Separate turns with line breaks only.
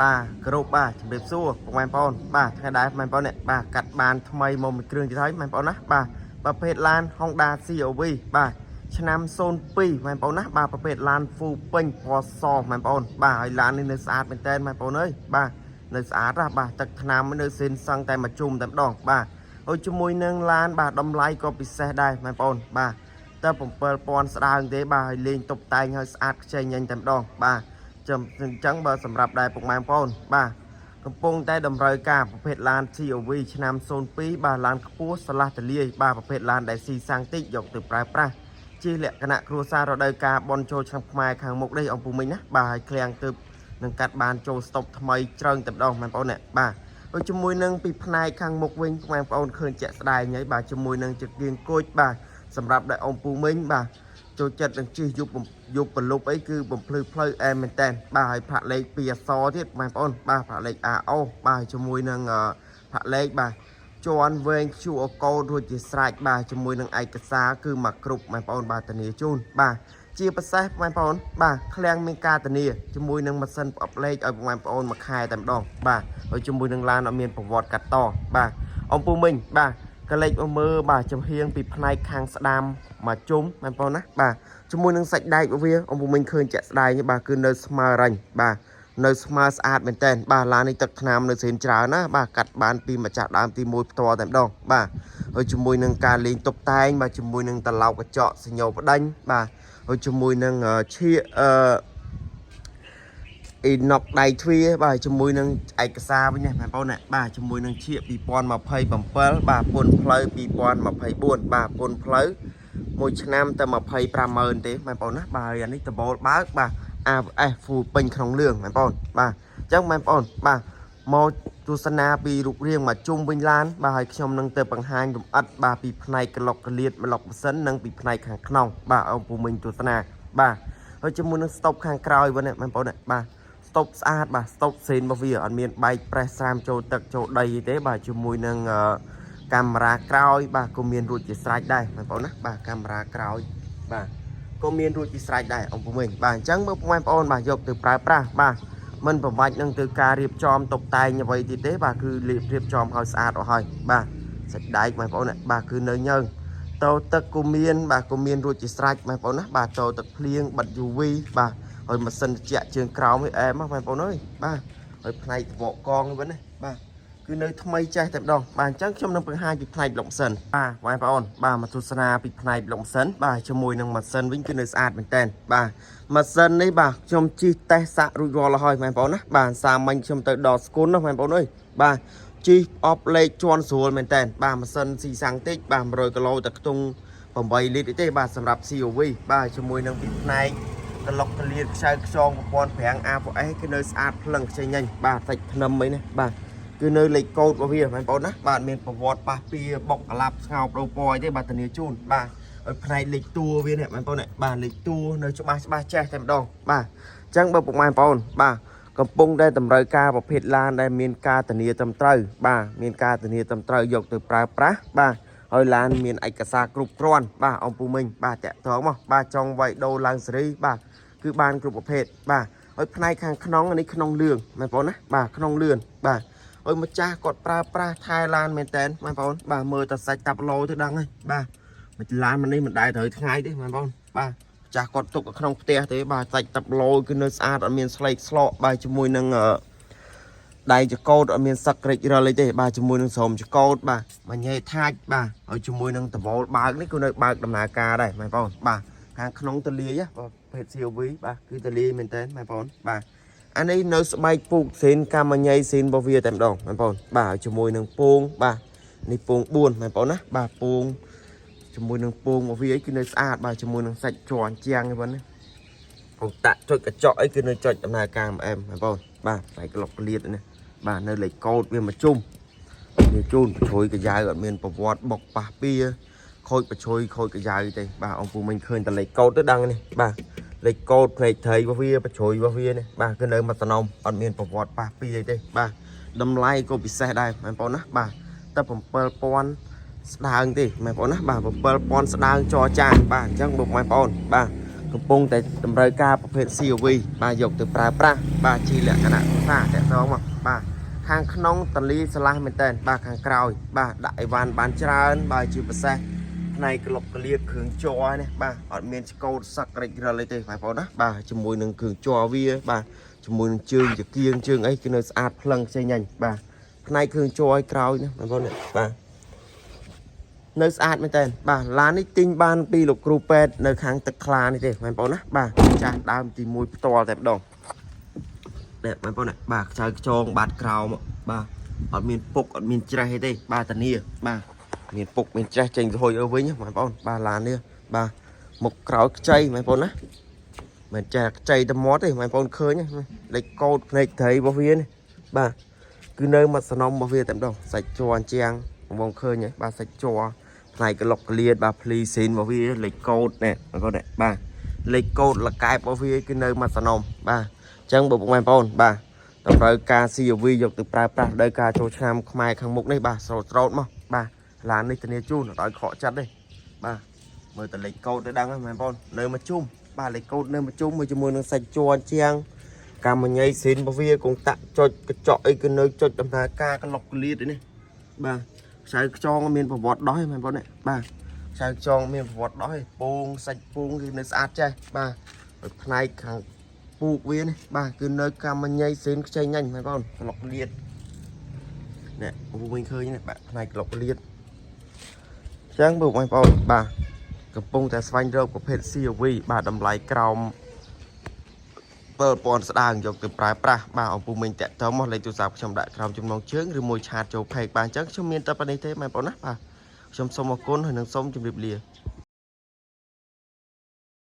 បាទគ្រប់បាទជំរាបសួរពុកម៉ែបងប្អូនបាទថ្ងៃដែរបងប្អូននេះបាទកាត់បានថ្មីមកមួយគ្រឿងទៀតហើយបងប្អូនណាបាទប្រភេទឡាន Honda CRV បាទឆ្នាំ02បងប្អូនណាបាទប្រភេទឡាន full ពេញពណ៌សបងប្អូនបាទហើយឡាននេះនៅស្អាតមែនតើបងប្អូនអើយបាទនៅស្អាតណាស់បាទទឹកថ្នាំនៅសេនសឹងតែមួយជុំតែម្ដងបាទហើយជាមួយនឹងឡានបាទតម្លៃក៏ពិសេសដែរបងប្អូនបាទតែ7000ស្ដើងទេបាទហើយលេងតុបតែងឲ្យស្អាតខ្ចីញញតែម្ដងបាទ ចាំអញ្ចឹងបើសម្រាប់ដែរពុកម៉ែបងប្អូនបាទកំពុងតែតម្រូវការប្រភេទឡាន CRV ឆ្នាំ02បាទឡានខ្ពស់ស្រឡះទលាយបាទប្រភេទឡានដែលស៊ីសាំងតិចយកទៅប្រើប្រាស់ជាលក្ខណៈគ្រួសាររដូវកាលបនចូលឆ្នាំខ្មែរខាងមុខនេះអង្គពូមីងណាបាទហើយឃ្លាំងទើបនឹងកាត់បានចូលស្តុបថ្មីជ្រើងតែម្ដងបងប្អូននេះបាទហើយជាមួយនឹងពីផ្នែកខាងមុខវិញបងប្អូនឃើញជាក់ស្ដែងហើយបាទជាមួយនឹងចង្គៀងគូចបាទសម្រាប់ដែលអង្គពូមីងបាទ ចូលចិត្តនឹងជិះយប់យប់ប្រលប់អីគឺបំភ្លឺផ្លូវអែមមែនតើបាទហើយផាកលេខ2អក្សរទៀតបងប្អូនបាទផាកលេខ AO បាទជាមួយនឹងផាកលេខបាទជាន់វែង QR code រួចជាស្រេចបាទជាមួយនឹងឯកសារគឺមកគ្រប់បងប្អូនបាទធានាជូនបាទជាពិសេសបងប្អូនបាទឃ្លាំងមានការធានាជាមួយនឹងម៉ាស៊ីនផ្អប់លេខឲ្យបងប្អូនមួយខែតែម្ដងបាទហើយជាមួយនឹងឡានអត់មានប្រវត្តិកាត់តបាទអំពូមីងបាទកលេចមកមើលបាទចំហៀងពីផ្នែកខាងស្ដាំមកជុំបងប្អូនណាបាទជាមួយនឹងសាច់ដែករបស់វាអំពូមីងឃើញជាក់ស្ដែងបាទគឺនៅស្មើរញបាទនៅស្មើស្អាតមែនតើបាទឡាននេះទឹកថ្នាំនៅស្រៀនច្រើនណាបាទកាត់បានពីម្ចាស់ដើមទី1ផ្ទាល់តែម្ដងបាទហើយជាមួយនឹងការលេងតុបតែងបាទជាមួយនឹងត្រឡោកកញ្ចក់សញ្ញោប្តេញបាទហើយជាមួយនឹងឈៀកអឺ អ៊ីណុកដៃទ្វារបាទជាមួយនឹងឯកសារវិញណាបងប្អូនណាបាទជាមួយនឹងឈៀក2027បាទពុនផ្លូវ2024បាទពុនផ្លូវមួយឆ្នាំតែ250,000ទេបងប្អូនណាបាទហើយអានេះដបូលបើកបាទ ABS full ពេញក្នុងលឿងបងប្អូនបាទអញ្ចឹងបងប្អូនបាទមកទស្សនាពីរូបរាងមកជុំវិញឡានបាទហើយខ្ញុំនឹងទៅបង្ហាញលម្អិតបាទពីផ្នែកក្លុកកលៀតប្លុកម៉ាស៊ីននិងពីផ្នែកខាងក្នុងបាទអង្គពូមីងទស្សនាបាទហើយជាមួយនឹងស្តុបខាងក្រោយវិញបងប្អូនបាទ ស្តុបស្អាតបាទស្តុបសេនរបស់វាអត់មានបែកប្រេះស្រាមចូលទឹកចូលដីទេបាទជាមួយនឹងកាមេរ៉ាក្រោយបាទក៏មានរួចជាស្រេចដែរបងប្អូនណាបាទកាមេរ៉ាក្រោយបាទក៏មានរួចជាស្រេចដែរអង្គពុំវិញបាទអញ្ចឹងមើលបងប្អូនបាទយកទៅប្រើប្រាស់បាទមិនប្របាច់នឹងទៅការរៀបចំតុបតែងអ្វីទៀតទេបាទគឺរៀបចំឲ្យស្អាតអស់ហើយបាទសាច់ដែកបងប្អូនបាទគឺនៅញើងតោទឹកក៏មានបាទក៏មានរួចជាស្រេចបងប្អូនណាបាទតោទឹកភ្លៀងបិទ UV បាទហើយម៉ាស៊ីនត្រជាក់ជើងក្រោមនេះអែមបងប្អូនអើយបាទហើយផ្នែកតវកកងវិញណាបាទគឺនៅថ្មីចេះតែម្ដងបាទអញ្ចឹងខ្ញុំនឹងបង្ហាញពីផ្នែកប្លុកម៉ាស៊ីនបាទបងប្អូនបាទមកទស្សនាពីផ្នែកប្លុកម៉ាស៊ីនបាទជាមួយនឹងម៉ាស៊ីនវិញគឺនៅស្អាតមែនតើបាទម៉ាស៊ីននេះបាទខ្ញុំជិះតេស្តសាក់រួចរាល់ហើយបងប្អូនណាបាទសាមញ្ញខ្ញុំទៅដល់ស្គុនណាបងប្អូនអើយបាទជិះអបលេខជន់ស្រួលមែនតើបាទម៉ាស៊ីនស៊ីសាំងតិចបាទ100គីឡូតែខ្ទង់8លីត្រទេបាទសម្រាប់ CRV បាទជាមួយនឹងពីផ្នែក ក្លុកកលៀតខ្ចៅខ្យងប្រព័ន្ធប្រាំង APS គឺនៅស្អាតភ្លឹងខ្ចីញញបាទសាច់ធ្នឹមអីណាបាទគឺនៅលេខកូដរបស់វាបងប្អូនណាបាទមានប្រវត្តិប៉ះពីបុកកឡាប់ស្ងោបដូរពណ៌អីទេបាទធានាជូនបាទឲ្យផ្នែកលេខតួវានេះបងប្អូននេះបាទលេខតួនៅច្បាស់ច្បាស់ចេះតែម្ដងបាទអញ្ចឹងបើពុកម៉ែបងប្អូនបាទកំពុងតែតម្រូវការប្រភេទឡានដែលមានការធានាត្រឹមត្រូវបាទមានការធានាត្រឹមត្រូវយកទៅប្រើប្រាស់បាទហើយឡានមានឯកសារគ្រប់គ្រាន់បាទអង្គពូមីងបាទតាក់ទងមកបាទចង់វាយដូរឡើងសេរីបាទគឺបានគ្រប់ប្រភេទបាទហើយផ្នែកខាងក្នុងនេះក្នុងលឿងបងប្អូនណាបាទក្នុងលឿនបាទហើយម្ចាស់គាត់ប្រើប្រាស់ថែឡានមែនតើបងប្អូនបាទមើលតែសាច់តាប់ឡូទៅដឹងហើយបាទមួយឡានមួយនេះមិនដែលត្រូវថ្ងៃទេបងប្អូនបាទម្ចាស់គាត់ទុកនៅក្នុងផ្ទះទេបាទសាច់តាប់ឡូគឺនៅស្អាតអត់មានស្លេកស្លក់បាទជាមួយនឹងអឺ ដៃចកោតអត់មានសឹករិចរិលអីទេបាទជាមួយនឹងស្រោមចកោតបាទមួយញ៉េថាច់បាទហើយជាមួយនឹងតវលបើកនេះគឺនៅបើកដំណើរការដែរបងប្អូនបាទខាងក្នុងតលាយបាទភេទ CRV បាទគឺតលាយមែនតើបងប្អូនបាទអានេះនៅស្បែកពូកសេនកម្មញ៉ៃសេនរបស់វាតែម្ដងបងប្អូនបាទហើយជាមួយនឹងពងបាទនេះពង4បងប្អូនណាបាទពងជាមួយនឹងពងរបស់វាគឺនៅស្អាតបាទជាមួយនឹងសាច់ជ័រជាងនេះបងណាអង្តាក់ចុចកញ្ចក់អីគឺនៅចុចដំណើរការអែមបងប្អូនបាទផ្នែកក្លុកក្លៀតនេះ បាទនៅលេខកូដវាមកជុំវាជូនប្រឆុយកយ៉ៅអត់មានប្រវត្តិបុកប៉ះពៀខូចប្រឆុយខូចកយ៉ៅទេបាទអង្គពូមិញឃើញតែលេខកូដទៅដឹងនេះបាទលេខកូដផ្នែកត្រីរបស់វាប្រឆុយរបស់វានេះបាទគឺនៅមួយសំណុំអត់មានប្រវត្តិប៉ះពៀអីទេបាទតម្លៃក៏ពិសេសដែរបងប្អូនណាបាទតែ7000ស្ដើងទេបងប្អូនណាបាទ7000ស្ដើងចរចានបាទអញ្ចឹងបងប្អូនបាទ កំពុងតែតម្រូវការប្រភេទ CRV បាទយកទៅប្រើប្រាស់បាទជាលក្ខណៈគ្រួសារតាក់ទងមកបាទខាងក្នុងតលីស្លាស់មែនតើបាទខាងក្រោយបាទដាក់អីវ៉ាន់បានច្រើនបាទជាពិសេសផ្នែកក្លុកក្លៀបគ្រឿងជ័រនេះបាទអត់មានឆ្កូតសឹករិចរិលអីទេបងប្អូនណាបាទជាមួយនឹងគ្រឿងជ័រវាបាទជាមួយនឹងជើងចង្គៀងជើងអីគឺនៅស្អាតភ្លឹងផ្សេងញញបាទផ្នែកគ្រឿងជ័រឲ្យក្រោយណាបងប្អូននេះបាទ នៅស្អាតមែនតើបាទឡាននេះទិញបានពីលោកគ្រូពេទ្យនៅខាងទឹកខ្លានេះទេបងប្អូនណាបាទចាស់ដើមទី1ផ្ទាល់តែម្ដងនេះបងប្អូនណាបាទខ្ចៅខ្ចងបាត់ក្រោមបាទអត់មានពុកអត់មានច្រេះអីទេបាទតានីបាទមានពុកមានច្រេះចេញទៅហុយអើវិញបងប្អូនបាទឡាននេះបាទមុខក្រោយខ្ចីបងប្អូនណាមិនចេះខ្ចីតែមាត់ទេបងប្អូនឃើញលេខកោតភ្នែកត្រីរបស់វានេះបាទគឺនៅមកសំណុំរបស់វាតែម្ដងសាច់ជ័រជាងបងឃើញហើយបាទសាច់ជ័រ ផ្នែកក្លុកក្លៀតបាទភ្លីស៊ីនរបស់វាលេខកូដនេះបងប្អូននេះបាទលេខកូដលកែបរបស់វាគឺនៅមួយសំណុំបាទអញ្ចឹងបងប្អូនបាទតម្រូវការ CRV យកទៅប្រើប្រាស់ដោយការចូលឆ្នាំខ្មែរខាងមុខនេះបាទស្រោតស្រោតមកបាទឡាននេះធានាជូនអត់ឲ្យខកចិត្តទេបាទមើលតែលេខកូដទៅដឹងហើយបងប្អូននៅមួយជុំបាទលេខកូដនៅមួយជុំមួយជាមួយនឹងសាច់ជ័រជាងកម្មញ៉ៃស៊ីនរបស់វាកងតាក់ចុចកញ្ចក់អីគឺនៅចុចដំណើរការក្លុកក្លៀតនេះបាទ ខ្សៅខ្ចងមានប្រវត្តិដោះឯងបងប្អូននេះបាទខ្សៅខ្ចងមានប្រវត្តិដោះឯងពងសាច់ពងគឺនៅស្អាតចេះបាទហើយផ្នែកខាងពូកវានេះបាទគឺនៅកម្មញ៉ៃសេនខ្ចីញញបងប្អូនក្លុកលៀតនេះពូវិញឃើញនេះបាទផ្នែកក្លុកលៀតអញ្ចឹងបងប្អូនបាទកំពុងតែស្វែងរកប្រភេទ CRV បាទតម្លៃក្រោម7000ស្ដើងយកទៅប្រើប្រាស់បាទអំពូមីងតាក់តមកលេខទូរស័ព្ទខ្ញុំដាក់ក្រោមចំណងជើងឬមួយ chat ចូល page បាទអញ្ចឹងខ្ញុំមានតែប៉ុណ្្នេះទេបងប្អូនណាបាទខ្ញុំសូមអរគុណហើយនិងសូមជម្រាបលា។